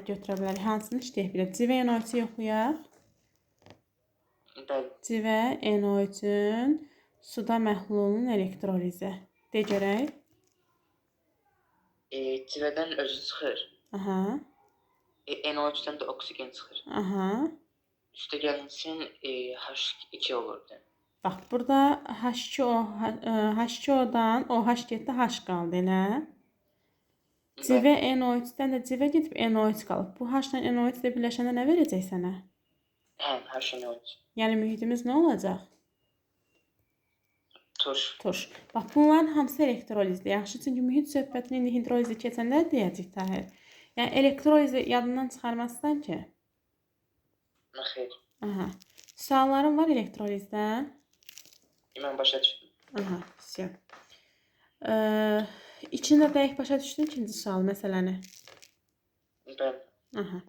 götürə bilərik? Hansını işləyək bir də? Civə NO3-ü yoxlayaq. Bəli. Civə NO3-ün suda məhlulunun elektrolizi. De görək. Civədən özü çıxır. Aha. NO3-dən də oksigen çıxır. Aha. Üstə gəlinsin H2 olurdu. Bax, burada H2O, H2O-dan OH getdi, H qaldı elə. Civə NO3-dən də civə gedib NO3 qalıb. Bu H ilə NO3 də birləşəndə nə verəcək sənə? Hə, HNO3. Yəni mühitimiz nə olacaq? Turş. Turş. Bax, bunların hamısı elektrolizdir. Yaxşı, çünki mühit söhbətini indi hidrolizi keçəndə deyəcək Tahir. Yəni elektrolizi yadından çıxarmazsan ki. Xeyr. Aha. Suallarım var elektrolizdən. Mən başa düşdüm. Aha, vəsə. İçində dəqiq başa düşdün ikinci sual məsələni. Bəli. Aha.